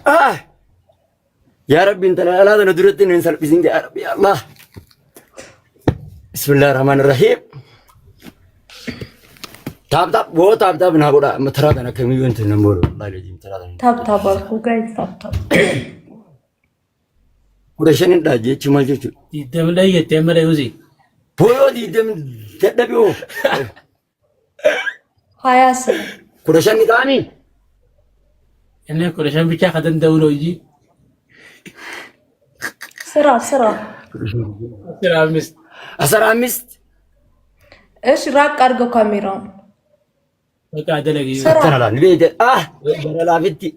Ah! Yaa Rabbi, intala dhalaa tana duratti hin salphisin, yaa Rabbi, yaa Allah. Bismillahir Rahmanir Rahim. Tap tap boo, tap tap naa godha. Amma taraa tana kamiyyuu inti nan boolu. Wallahi lajim, taraa tana. Tap tap አድርጉ guys, tap tap. 15dha jechuun maal jechuudha? 20 dha jettee amma dhayuusi. Booyoo 20 dadhabi hoo. 20 ስለ 15 ni ta'anii? Inni 15 bichaa ka danda'u hojii. ስራ ስራ። 15. 15. እሺ፣ ራቅ አድርገው ካሜራውን። በቃ dalagi. ስራ። Akkana laal ni beekte. Ah, gara laafitti.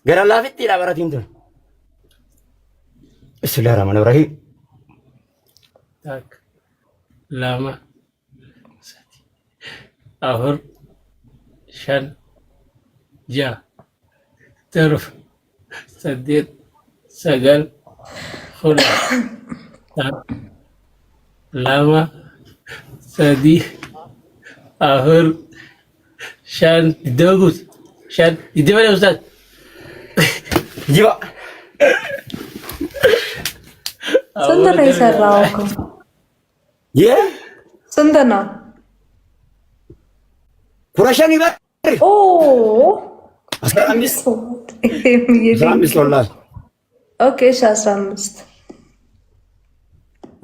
Gara laafittiidha baratiin tun. Bismillahir Rahmanir Rahim. Takka. Lama. Sadi. Afur. Shan. Ja'a. Torba. Saddeet. Sagal. 10. Takka. Lama. Sadi. Afur. Shan. 20 guutu. Shan. 20 dha ustaaz. Jiba. ስንት ነው የሰራው እኮ? Yee? ስንት ነው? 15 bar. ኦ። 15. 15 wallaahi. Okay, እሺ፣ 15።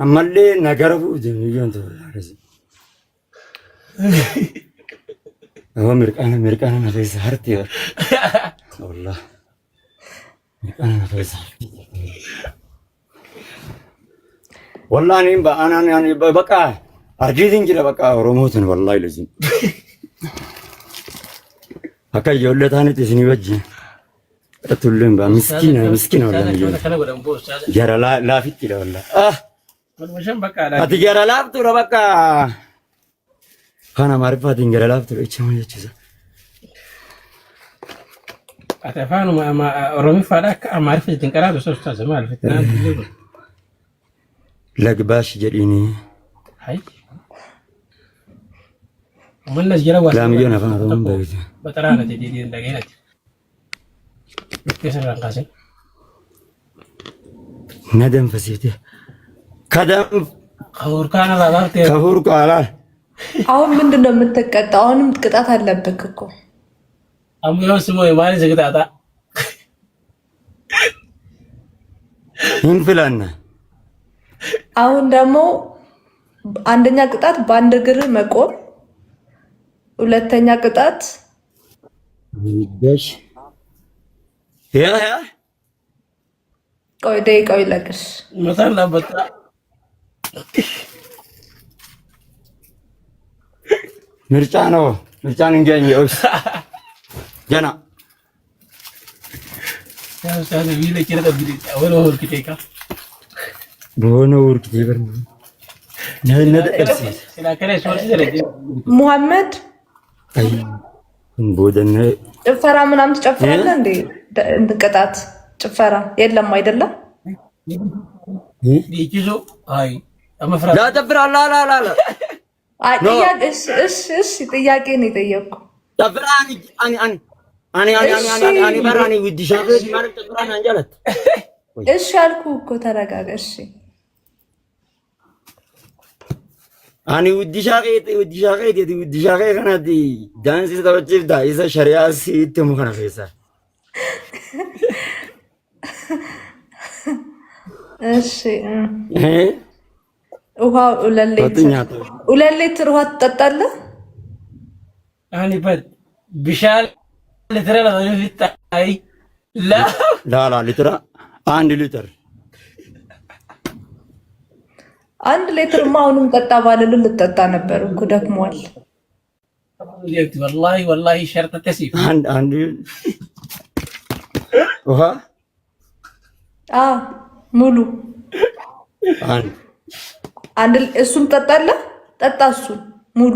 Ammallee nagara bu'u biyyoon ta'u. Awwa, mirqaana mirqaana na keessa harti bar. Wallah. Mirqaana na keessa harti. Wallah ani anaan ani baqa argiitiin jira, baqa Oromootin, wallahi lazim. Akka ijoollee taanitti isinii wajjin. Tulleen baa miskiina miskiina wallahi ijoollee. Kana godhan boo ustaaz. Jara laafittidha wallah. Ah! 15 bakka Ati gara laaftuudha bakka. Afaan Amaariffaatiin gara laaftuudha jecha maal jechuudha? Ati afaanuma Oromiffaadha akka Amaariffa ittiin qaraatu ustaaz maal fitnaan? Lagbaash jedhiini. Hay. Uummanni as jala waa Laamiyyoon afaan Oromoon beekte. Baxaraa nati diidiin dhageenati. Keessa irraan kaasin. Na danfasiifte. Kadam Kafuurkaan irraa baaftee. Kafuur qaalaa. አሁን ምንድን ነው የምትቀጣው? አሁንም ቅጣት አለብክ እኮ። Amma yoo simoo maali si qixaaxa? Hin filanna. አሁን ደግሞ አንደኛ ቅጣት በአንድ እግር መቆም፣ ሁለተኛ ቅጣት Dash. Yaa yaa. ቆይ፣ ደቂቃው ይለቅሽ። Mataan dhaabbataa. ምርጫ ነው። ምርጫን እንገኝ ኦስ ገና Yaa ustaaz miila kira dhabdee awwal horkitee ka. በሆነ ወርቅ በር ነነ ደርሲስ Silaa kana ispoortii dalagee. ሙሐመድ። አይ ቦደነ። ጭፈራ ምናምን ትጨፍራለህ እንዴ? እንትን ቅጣት ጭፈራ የለም አይደለም? Dhiichisuu. Hay. Amma firaa. ላጨፍራ ላ ላ ላ ላ። አይ No. ጥያቄ፣ እሺ እሺ እሺ፣ ጥያቄ ነው የጠየቅኩ። ጨፍራ አኒ አኒ አኒ አኒ አኒ አኒ አኒ አኒ በር አኒ ውዲሻ ማለት ጨፍራ አንጀለት። እሺ አልኩህ እኮ፣ ተረጋጋ። እሺ። Ani wuddishaa keeti, wuddishaa keeti, wuddishaa kee kanatti daansii taphachiifta isa shari'aa sitti himu kana keessa. እሺ፣ ውሃ 2 ሊትር። Nyaata. 2 ሊትር ውሃ ትጠጣለህ? Ani bad bishaan litira 2 fixaayi. Laa. ላላ ሊትራ 1 ሊትር። 1 ሊትርማ አሁንም ጠጣ ባልል ልጠጣ ነበር እኮ፣ ደክሟል። Wallahi wallahi sharta tasiif. አንድ አንድ ውሃ። አ ሙሉ። አንድ። አንድ እሱም ጠጣለህ? ጠጣ እሱን ሙሉ።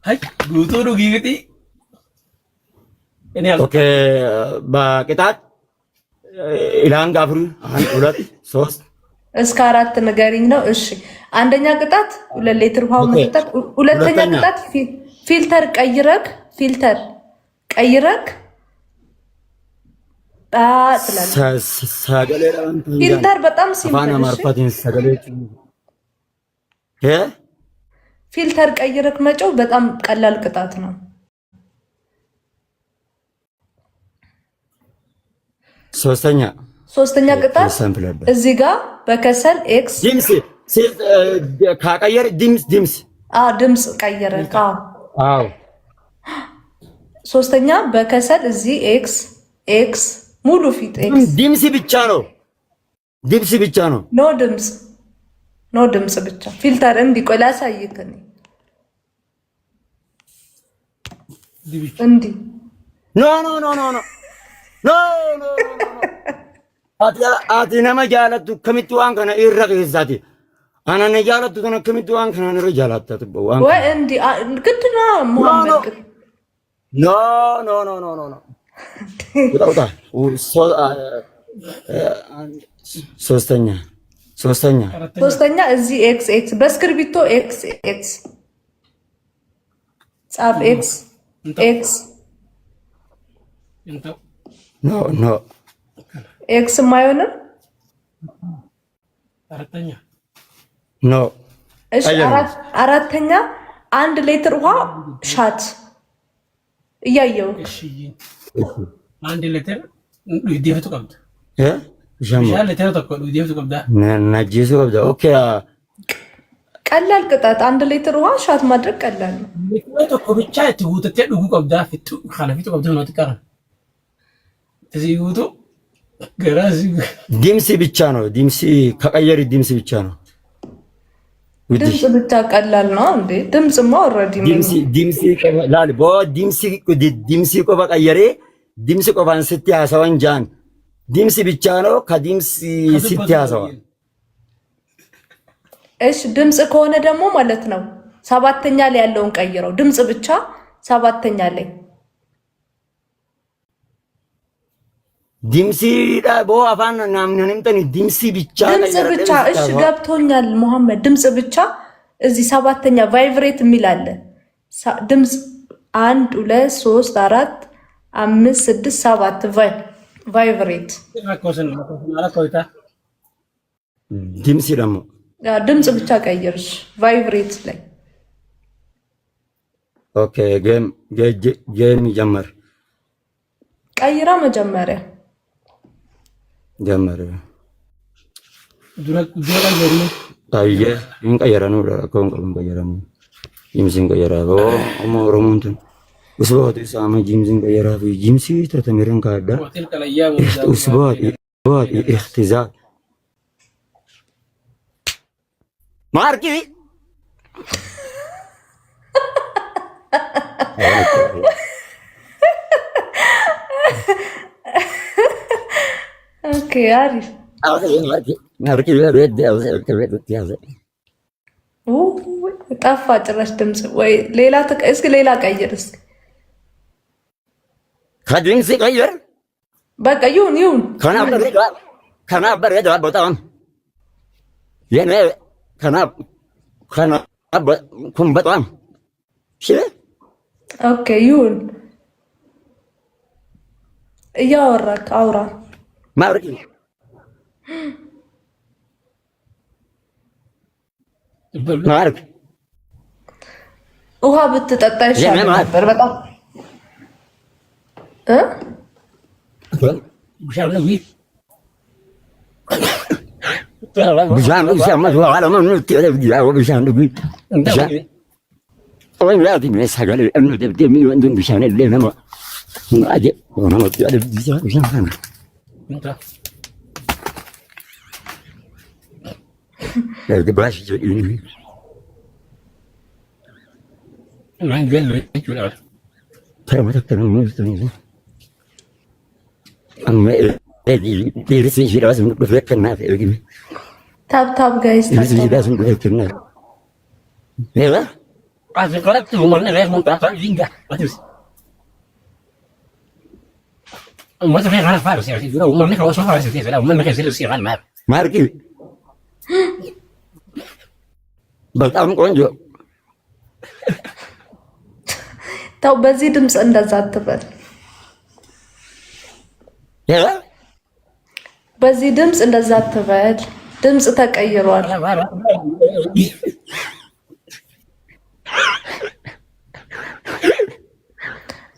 Hay guutuu dhugii miti. Inni Okay, በቅጣት ኢላን ጋፍሪ አንድ፣ ሁለት፣ ሶስት። እስከ አራት ንገሪኝ ነው። እሺ፣ አንደኛ ቅጣት 2 ሊትር ውሃ መጠጣት። ሁለተኛ ሁለተኛ። ቅጣት filter ቀይረክ፣ filter ቀይረክ። ትላለህ። Sagalee dhaan Filter በጣም afaan Simple። እሺ Amaariffaatiin sagalee Filter ቀይረክ መጮህ በጣም ቀላል ቅጣት ነው። ሶስተኛ ሶስተኛ ቅጣት Simple ነበር። እዚህ ጋር በከሰል X። ድምፅ ካቀየር ድምፅ ድምፅ አዎ ድምፅ ቀይረ። አዎ። አዎ። ሶስተኛ በከሰል እዚህ X X ሙሉ ፊት X። ድምፅ ብቻ ነው። ድምፅ ብቻ ነው። No ድምፅ፣ no ድምፅ ብቻ filter እንዲህ ቆይ ላሳይክ እኔ እንዲህ። No, no, no, no, no, no, no, no. Ati nama jaalattu akkamitti waan kana irra keessaati? Ana na jaalattu kana akkamitti waan kana irra jaalatta waan ወይ እንዲህ ግድ ነው ሙሐመድ። No, no, no, no, no, no. ውጣ ውጣ። ሶስተኛ ሶስተኛ ሶስተኛ እዚህ X X በእስክርቢቶ X X ጻፍ X X። No, no. X ም አይሆንም። አራተኛ። No. እሺ፣ አራተኛ 1 ሌትር ውሃ shot እያየው። እሺ፣ 1 ሊትር dhuydee qabda. Bishaan litira 1 dhuydee qabda. Najjeesuu qabda. Okay. ቀላል ቅጣት 1 ሌትር ውሃ shot ማድረግ ቀላል ነው። Litira 1 ብቻ itti guutattee dhuguu qabda. Fixuu kana fixuu qabda nuti qaran. እዚህ guutuu ገራ ድምፅ ብቻ ነው። ድምፅ ከቀየሪ ድምፅ ብቻ ነው። ድምፅ ብቻ ቀላል ነው እንዴ? ድምፅማ already ድምፅ laal boo ድምፅ qofa qayyaree ድምፅ qofaan sitti haasawan jaan ድምፅ ብቻ ነው። ከድምፅ sitti haasawa። እሺ ድምፅ ከሆነ ደግሞ ማለት ነው ሰባተኛ ላይ ያለውን ቀይረው። ድምፅ ብቻ ሰባተኛ ላይ። ድምፅ boo afaan namni himtani ድምፅ ብቻ። ድምፅ ብቻ። እሺ ገብቶኛል ሙሐመድ። ድምፅ ብቻ እዚህ ሰባተኛ vibrate የሚል አለ። ድምፅ አንድ ሁለት ሶስት አራት አምስት ስድስት ሰባት vibrate። ድምፅ ደግሞ ድምፅ ብቻ ቀይርሽ vibrate ላይ። Okay, game game ጀመር። ቀይራ መጀመሪያ። ጀመር። ታየ እንቀየረኑ rakkoo hin qabu እንቀየረኑ ጂምሲን ቀየራ ኦሞ ኦሮሞን tun usbaat isaama ጂምሲን ቀየራ fi ጂምሲ ተተሚርን ካዳ usbaat اختزال ማርኪ። Okay አሪፍ። ጠፋ ጭራሽ ድምፅ። ወይ ሌላ እስኪ ሌላ ቀይር እስኪ። ከድምፅ ቀይር። በቃ ይሁን ይሁን። Kanaaf bareeda በጣም የኔ kanaaf kanaaf kun በጣም እሺ። Okay ይሁን። እያወራክ አውራ። ማርኪ ማርክ። ውሃ ብትጠጣ ይሻል ነበር በጣም እ Bishaan bishaan bishaan bishaan Tap tap guys። ማርቂ በጣም ቆንጆ። ተው፣ በዚህ ድምፅ እንደዛ አትበል። በዚህ ድምፅ እንደዛ አትበል። ድምፅ ተቀይሯል።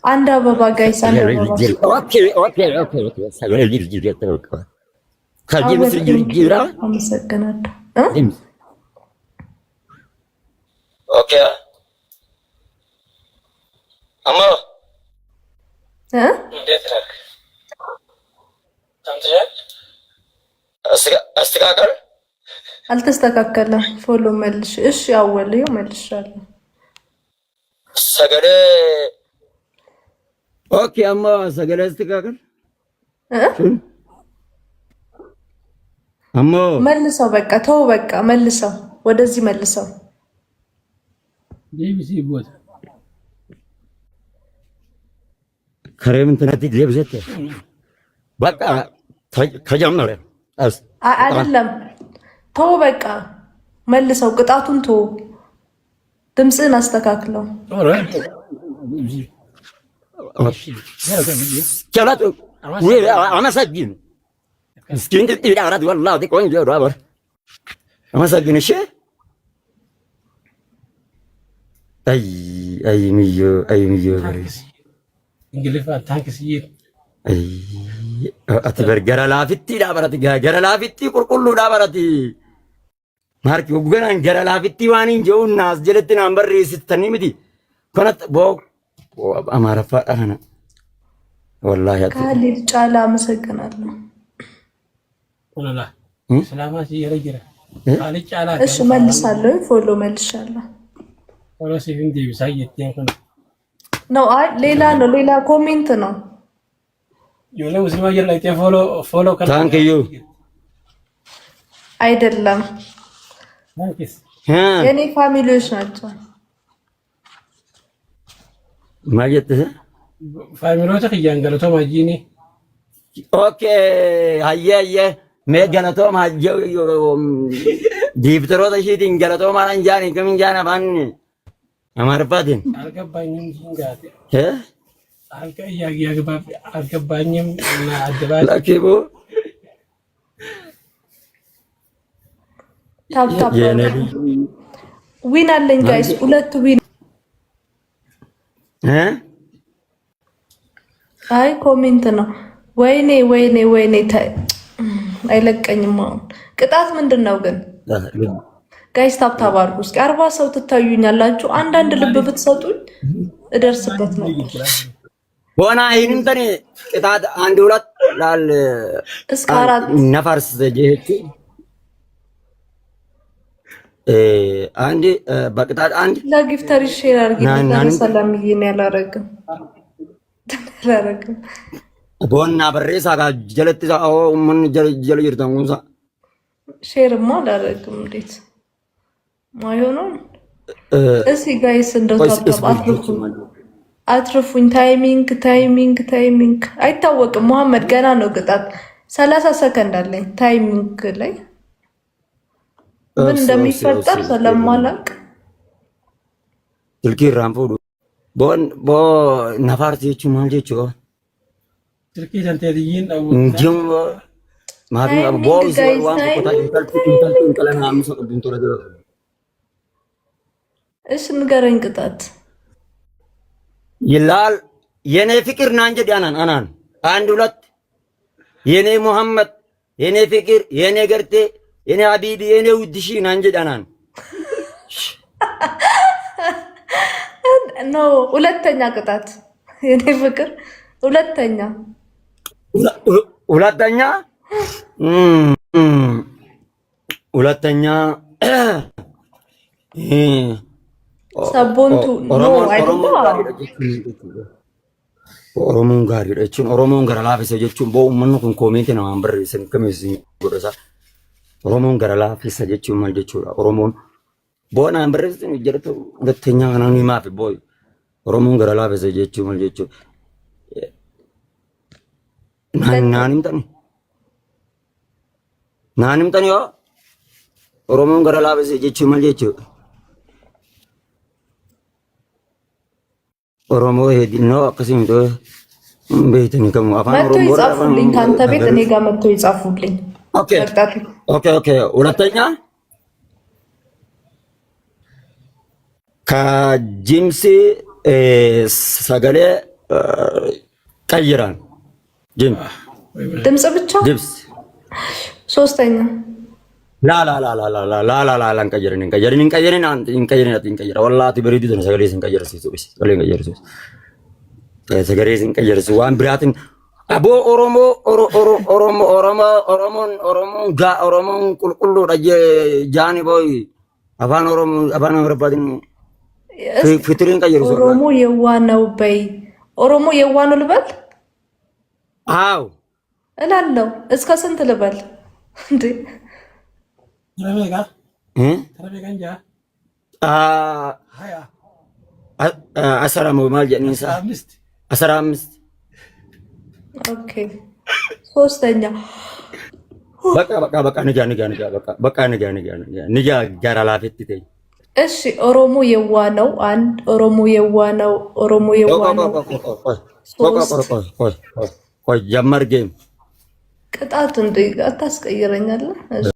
አንድ አበባ guys፣ አንድ አበባ። አመሰግናለሁ። አስተካከል አልተስተካከለም። follow መልሽ። እሺ አወልዩ መልሻለሁ። ሰገደ okay። አማ ሰገደ አስተካከል አማ መልሰው። በቃ ተው፣ በቃ መልሰው፣ ወደዚህ መልሰው። ቦታ ከሬም እንትነት ለብዘት በቃ ተጀመረ። አይደለም ተው፣ በቃ መልሰው፣ ቅጣቱን ተው፣ ድምፅህን አስተካክለው። አመሰግን። እሺ አይ አይ ምዮ አይ ምዮ Ati bar gara laafittiidha barati gara laafittii qulqulluudha barati. Maarki hogganaan gara laafittii waan hin jehuun naas jalatti naan barreessitanii miti. Kanatti boo amaaraffaadha kana. Wallaahi ati. ካሊድ ጫላ አመሰግናለሁ። እሺ መልሳለሁ፣ follow መልሻለሁ። ነው አይ ሌላ ነው፣ ሌላ comment ነው። Thank you አይደለም፣ የኔ family ዎች ናቸው። ማለት family ዎች ማጂኒ okay ሀየ ሀየ mee galatooma diiftaroota ishiitiin galatooma naan jaani kamiin jaan afaan አማርፋትን አልገባኝም። አልገባኝም። ላኪቦ win አለኝ guys፣ ሁለት win። አይ comment ነው። ወይኔ ወይኔ ወይኔ፣ አይለቀኝም። አሁን ቅጣት ምንድን ነው ግን? Guys tap tap አድርጉ እስኪ። 40 ሰው ትታዩኛላችሁ። አንዳንድ ልብ ብትሰጡኝ እደርስበት ነበር። ሆና ይህንም ተኔ ቅጣት አንድ ሁለት ላል እስከ አራት ነፈርስ ጀች አንድ በቅጣት አንድ ለ gifter share አድርጊ። ሰላምዬ ነው ያላረግም ያላረግም ቦና በሬሳ ጋ ጀለት ምን ጀለ ጅርተን ኩንሳ share ማ አላረግም። እንዴት ማይሆነው? እስኪ guys እንደው tap tap አትርፉኝ፣ አትርፉኝ። Timing timing timing አይታወቅም። መሐመድ ገና ነው ቅጣት። 30 ሰከንድ አለኝ። Timing ላይ ምን እንደሚፈጠር ስለማላውቅ ስልኪ ራንፎ ቦን ቦ ነፋር ጀቹ ማል ጀቹ ስልኪ ተንተይን እንጂም ማሪ ቦ ዋን ኮታ ኢንተልቱ ኢንተለና አምሶ ቅዱን ቶለ እሺ ንገረኝ ቅጣት ይላል። የኔ ፍቅር ናንጀድ አናን አናን አንድ ሁለት የኔ ሙሐመድ የኔ ፍቅር የኔ ገርቴ የኔ ሀቢቢ የኔ ውድሺ ናንጀድ አናን No። ሁለተኛ ቅጣት የኔ ፍቅር ሁለተኛ ሁለተኛ ሁለተኛ ሰቦንቱ Oromoon gaariidha jechuun Oromoon gara laafisa jechuun boo uummanni kun comment namaan barreessan kamiis godhasa. Oromoon gara laafisa jechuun maal jechuudha? Oromoon boo naan barreessan jedhatu ሁለተኛ kanaan himaaf boo Oromoon gara laafisa jechuun maal jechuudha? Naan himtani? Naan himtani yoo Oromoon gara laafisa jechuun maal jechuudha? Oromoo hedduu akkasii miti. ቤትን ከሙ አፋን መጥቶ ኦሮሞ ይጻፉልኝ፣ ከአንተ ቤት እኔ ጋር መጥቶ ይጻፉልኝ። Okay okay okay። ሁለተኛ ከጂምሲ sagalee ቀይራን ጂም ድምጽ ብቻ ድምጽ። ሶስተኛ ላ ላ ላ ላ ላ ላ ላ ላ ላ እንቀይርን እንቀይርን እንቀይርን አንተ እንቀይርን አት እንቀይር ወላሂ በሬዲ ነው sagalee እንቀይር ሲሱ sagalee እንቀይር ሲሱ sagalee እንቀይር ሲሱ waan biraatiin aboo Oromoo Oromoo Oromoo Oromoon Oromoon gaa Oromoon qulqulluudha jaani boy afaan Oromoo afaan Amaariffaatiin ፊትሪን ቀይሩ። ኦሮሞ የዋ ነው በይ። ኦሮሞ የዋ ነው ልበል? አዎ እላለሁ። እስከ ስንት ልበል እንዴ? 15። Okay ሶስተኛ በቃ በቃ በቃ ንጋ ንጋ ንጋ በቃ በቃ ንጋ ንጋ ንጋ ንጋ ጋራ ላፌት ተይ። እሺ ኦሮሞ የዋ ነው። አንድ ኦሮሞ የዋ ነው። ኦሮሞ የዋ ነው። ቆይ ጀመር game ቅጣት እንዴ አታስቀይረኛለህ?